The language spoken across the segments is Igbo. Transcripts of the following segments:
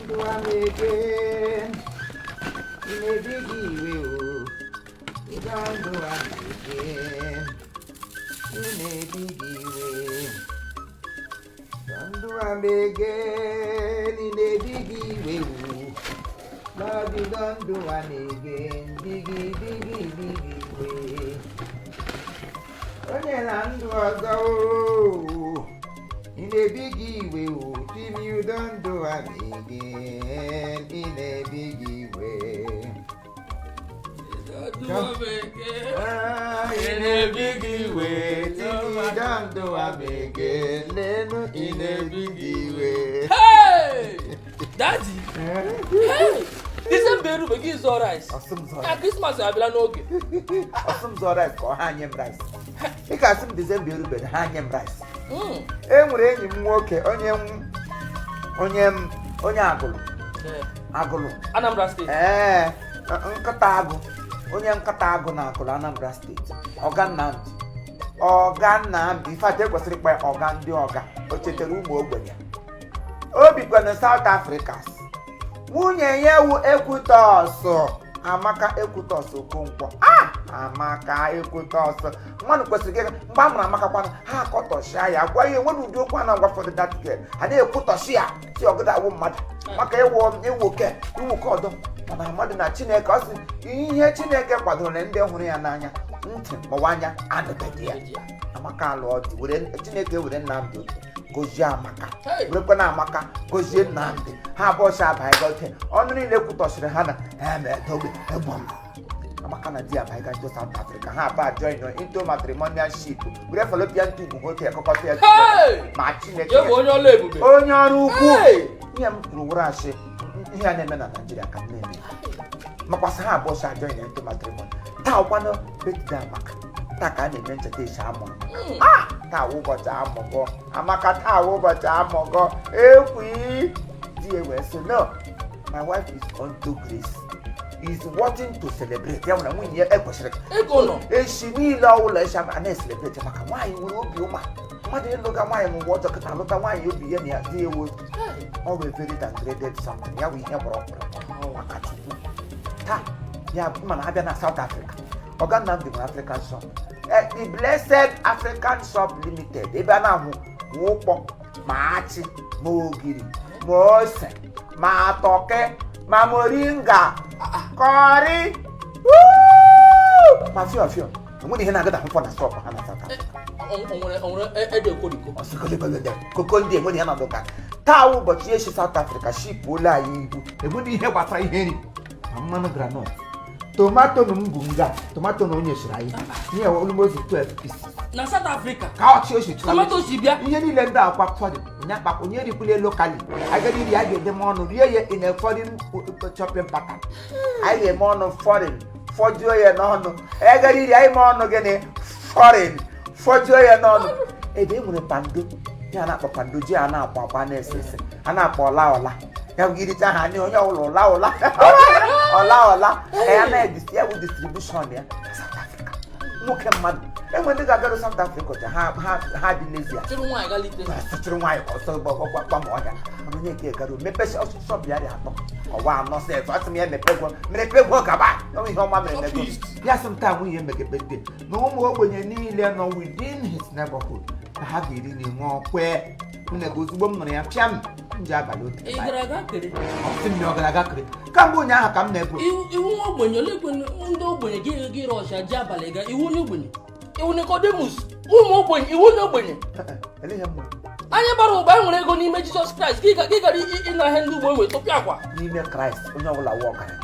Do am again. Ị na-ebi gị iwe o. You don do am again. Ị na-ebi gị iwe. Don do am again. Ị na-ebi gị iwe o. Lord, you don do am again. Bigi, bigi, bigi iwe. Onye na ndụ ọzọ o. Ị na-ebi gị iwe o. Tim, you don do am again. Ị na-ebi gị iwe. Ah, ị na-ebi gị iwe. Tim, you don do am again. Lenu, ị na-ebi gị iwe. Hey! Daddy! Hey! Disemba erubeghị, ịzụ rice. Ọsị m zụọ. Na Krismas abịala n'oge. Ọsị m zụọ rice ka ọ ha nye m rice. Ị ga-asị m Disemba erubeghị, ha nye m rice. E nwere enyi m nwoke, onye m onye Agụlụ. Agụlụ. Anambra Steeti. Ee, nkịta agụ, onye nkịta agụ na Agụlụ, Anambra Steeti. Ọga Nnamdi, Ọga Nnamdi. In fact, ekwesịrị ịkpọ ya ọga ndị ọga. O chetara ụmụ ogbenye. O bikwa na South Africa. Nwunye ya wu Ekwutọsụ, Amaka Ekwutọsụ Okonkwo. Ah, Amaka Ekwutọsụ, mmadụ kwesịrị gị mgbe a mụrụ Amaka kwana, ha akọtọchịa ya, gwa ya enwere ụdị okwu a na-agwa fọdụ that girl, ha na-ekwutọsị ya si ọgụda awụ mmadụ maka ịwụ ịwụ ke iwu ke ọdọ. Mana mmadụ na Chineke, ọ sị ihe Chineke kwadoro na ndị hụrụ ya n'anya, ntị maọbụ anya anụbeghị ya. Amaka alụọ dị, were Chineke were Nnamdị otu gozie Amaka. Hey! Werekwana Amaka gozie Nnamdị. Ha abụọ si abaghị ote ọnụ niile kwutọsịrị ha na edobe egbom. Amaka na di abaghị into South Africa. Ha abụọ join into matrimonial ship, were fallopian tube nwoke ekọkọta ya. Hey! Ma Chineke Ya bụ onye ọlụ ebube. Onye ọrụ ukwu. Hey! Ihe m kwuru wụrụ asị. Ihe a na-eme na Naijiria ka m na-eme makwasị. Ha abụọ si ajoin into matrimony. Taa kwanụ birthday Amaka. Taa ka a na-eme ncheta esi amụ Amaka. Ah, taa wụ ụbọchị amụgọ Amaka. Taa wụ ụbọchị amụgọ ekwi di ya wee sị, "No, my wife is unto grace, is wanting to celebrate." Ya nwere nwunye ya ekwesịrị Ego nọ. Echi niile ọbụla echi a na-ecelebrate maka nwaanyị nwere obi ụma. Mmadụ ịlụga nwaanyị n'ụwa ọjọọ kịta, alụta nwaanyị obi ya na ya dị ewu otu. Ọ bụ very downgraded something. Ya bụ ihe gbara ọkpụrụ maka Chukwu taa ya bụ mana abịa na South Africa, Ọga Nnamdi nwere African shop. The Blessed African Shop Limited, ebe a na-ahụ ma ụkpọ, ma achị, ma ogiri, ma ose, ma atọke, ma moringa, curry, woo! Ma fio fio. Enwere ihe na-agada ahụfọ na shop ha na South Africa. O nwere ede okoriko. Ọsịkọlịkọlịdị koko ndị enwere ihe na-adụ ka taa wụ ụbọchị echi. South Africa shipụola anyị ibu. Enwere ihe gbasara ihe nri, ma mmanụ groundnut, tomato na mbụ nga tomato na onye siri anyị ihe almost 12 pieces. Na South Africa. Ka ọchị ochi. Tomato si bịa. Ihe niile ndị akwa foreign, onye akpakwa onye rikwule locally agara iri a ga-edeme ọnụ rie ya in a foreign shopping pattern. Anyị ga-eme ọnụ foreign, fọjuo ya n'ọnụ. Agara iri anyị mee ọnụ gịnị foreign, fọjuo ya n'ọnụ. Ebe e nwere pando ya na-akpọ pando ji, a na-akpọ akwa na-ese ese, a na-akpọ ọla ọla. Ya bụ iricha ha anyị onye ọbụla ụla ụla ọla ọla ya na ya bụ distribution ya na South Africa. Nwoke mmadụ enwe ndị ga-agarụ South Africa ọcha, ha dị lazy. Chịrị nwaanyị galite. Sụchịrị nwaanyị ọsọ gbakwa ma ọhịa. Mana onye nke gara mepe shop ya dị atọ ọwa anọ sef. Asị m ya mepe gwo mepe gwo gaba ọ ihe ọma mere mego. Ya sị m taa nwunye mege birthday na ụmụ ogbenye niile nọ within his neighborhood na ha ga-eri na enwe ọkwe nne gị. Ozugbo m nụrụ ya, pịa m m ji abalị otu. Ị gara aga kere? Ọ sị m na ọ gara aga kere kamgbe ụnyaahụ ka m na-ebu. Iwu nwa ogbenye ole? Ekwe ndị ogbenye gị gị rọsha ji abalị ga iwu onye ogbenye, iwu Nicodemus, ụmụ ogbenye, iwu onye ogbenye. Ele ihe m nwere. Anyị bara ụba, anyị nwere ego n'ime Jizọs Kraịst. Gị gara ịna ahịa ndị ugbo enwe tụpịa akwa. N'ime Kraịst, onye ọbụla wụ ọgaranya,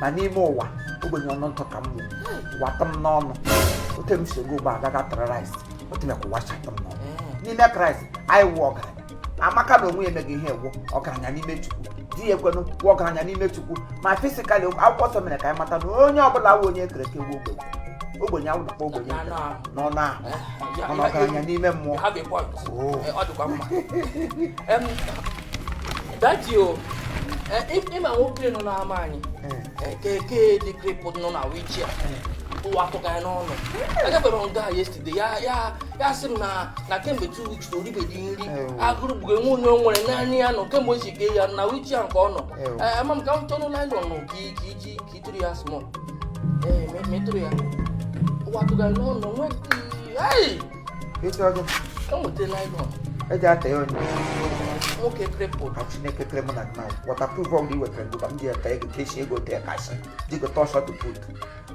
ma n'ime ụwa, ogbenye ọnụ ntụ ka m wụ wata m n'ọnụ. Ote m si ego ugbo agaga tara rice otu mekwa ụwa chatụ m n'ọnụ. N'ime Kraịst, anyị wụ ọgaranya. Amaka na onwe ya emeghị ihe ewu ọgaranya n'ime Chukwu. Di ya ekwenụ wụ ọgaranya n'ime Chukwu. Ma physically, Akwụkwọ Nsọ mere ka anyị mata na onye ọbụla wụ onye ekere eke wụ ogbenye. Ogbenye awụdakwa ogbenye N'anụ ahụ. N'ọnụ ahụ, mana ọgaranya n'ime mmụọ. You have a point. Oh. Ọ dịkwa mma. Daddy o, ịma nwoke nọ n'ama anyị, keke dị crippled nọ na wheelchair. Ụwa atụga ya n'ọnụ. Agafere m nga yesterday, ya sị m na kemgbe 2 weeks na oribeghị nri. Ewo. Agụrụ gbugo enwe onye o nwere naanị ya nọ kemgbe o si kee ya na wichi ya nke ọ nọ. Ewo. Ee, ama m ka m chọrọ nylon ka iji ka ị tụrụ ya small. Ee, ma ị tụrụ ya, ụwa atụga ya n'ọnụ nwe. Ei! Ịchọ gị? Ka m weta nylon. Eji ata ya onye. Nwoke crippled. Ka Chineke kere mụ na gị na waterproof ọbụla i wetara ngụba m ji ata ego keshi ego tee kashi ji gote shot put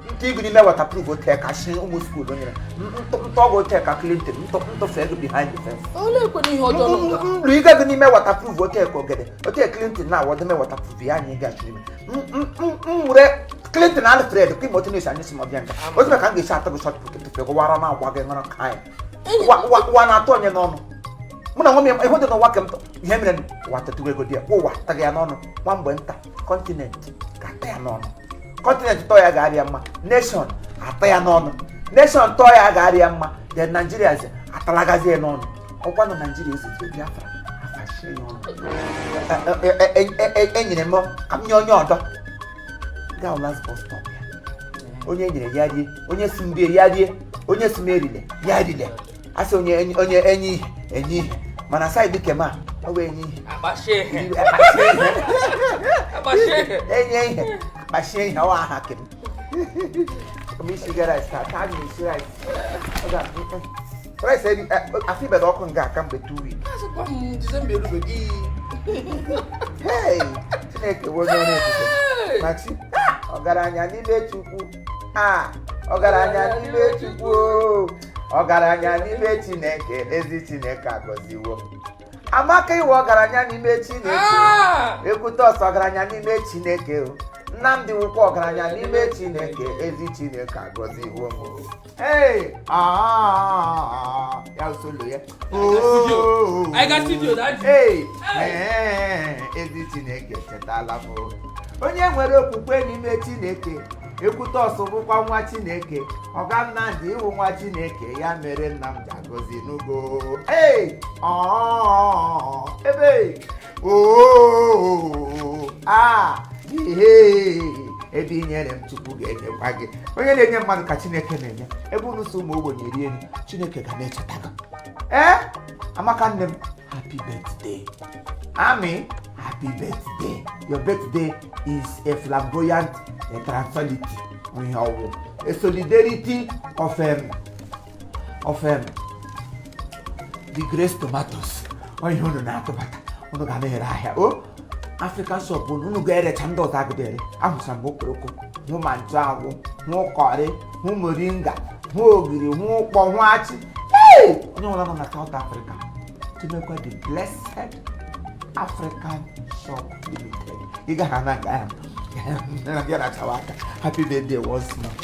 ntụ igu n'ime waterproof tee kashi ụmụ school nyere ntụ ọgwụ tee ka Clinton ntụfu ego behind the fence. Olee ekwena ihe ọjọọ nọ nga? Nrụ ịga gị n'ime waterproof ote ka ogede ote Clinton na awọdụ me waterproof ya anyị gachiri ime m were Clinton Alfred ka ime otu na-esi anyị si ma bịa nga otu ka m ga-esi atụ gị shot put tụfu ego wara na agwa gị ṅụrụ ka anyị ụwa na-atụ onye n'ọnụ. Mụ na nwa m ịhụ dị n'ụwa ke m ihe mere ụwa tetụrụ ego dị ya ụwa taghị ya n'ọnụ. Nwa mgbe nta, continent ga-ata ya n'ọnụ. Continent tọọ ya ga-arịa mma, nation ata ya n'ọnụ, nation tọọ ya ga-arịa mma, then Nigeria zi atalagazi ya n'ọnụ. Ọkwa na Nigeria ezitere Biafra afashie ya ọnụ. Enyere m ka m nye onye ọdọ gaa last bus stop ya. Onye nyere ya rie, onye si m rie ya rie, onye si m erile ya rile. Asị onye onye enye ihe enye ihe, mana side kem a ọ bụ enye ihe. Akpashie ihe. Akpachie ihe. Akpashie ihe. Enye ihe akpachie ihe, ọ aha kem m isi ga rice taa taa m esi rice. Ọ rice eri afọ ibede ọkụ nga aka mgbe 2 weeks. Asịkwa m Disemba erubeghị. Hey, Chineke bụ onye ọrụ ebube ma chi ọgaranya n'ime Chukwu, a ọgaranya n'ime Chukwu o. Ọgaranya n'ime Chineke, ezi Chineke agọziwo Amaka iwe ọgaranya n'ime Chineke. Ah! Ekwute ọsọ ọgaranya n'ime Chineke o. Nnamdị wụkwa ọgaranya n'ime Chineke, ezi Chineke agọziwo m o. Hey, ah, ya solo ya. Anyị ga studio. Anyị ga studio, Daddy. Hey, ee, ezi Chineke chetala m o. Onye nwere okwukwe n'ime Chineke, ekwute ọsọ bụkwa nwa Chineke. Ọga Nnamdị ịwụ nwa Chineke, ya mere Nnamdị agọzi n'ugo. Ee, ọ ebe oo a ihe ebe i nyere m, Chukwu ga-enyekwa gị. Onye na-enye mmadụ ka Chineke na-enye. Ebe unu so ụmụ ogbenye rie nri, Chineke ga na-echeta gị. Ee, Amaka nne m, happy birthday. Ami, happy birthday. Your birthday is a flamboyant, a tranquility, ihe ọwụ a solidarity of the grace tomatoes. Ọ ihe unu na-atụbata, unu ga na-ere ahịa o African shop unu, unu ga-erecha ndị ọzọ agụdere. Ere ahụchara m okporoko, hụ ma nchụanwụ, hụ curry, hụ moringa, hụ ogiri, hụ ụkpọ, hụ achị. Hey! Onye ọbụla nọ na South Africa tinekwa the Blessed African Shop Limited, ị gaghị ana nga ahụ bịa rachawa aka. Happy birthday once more.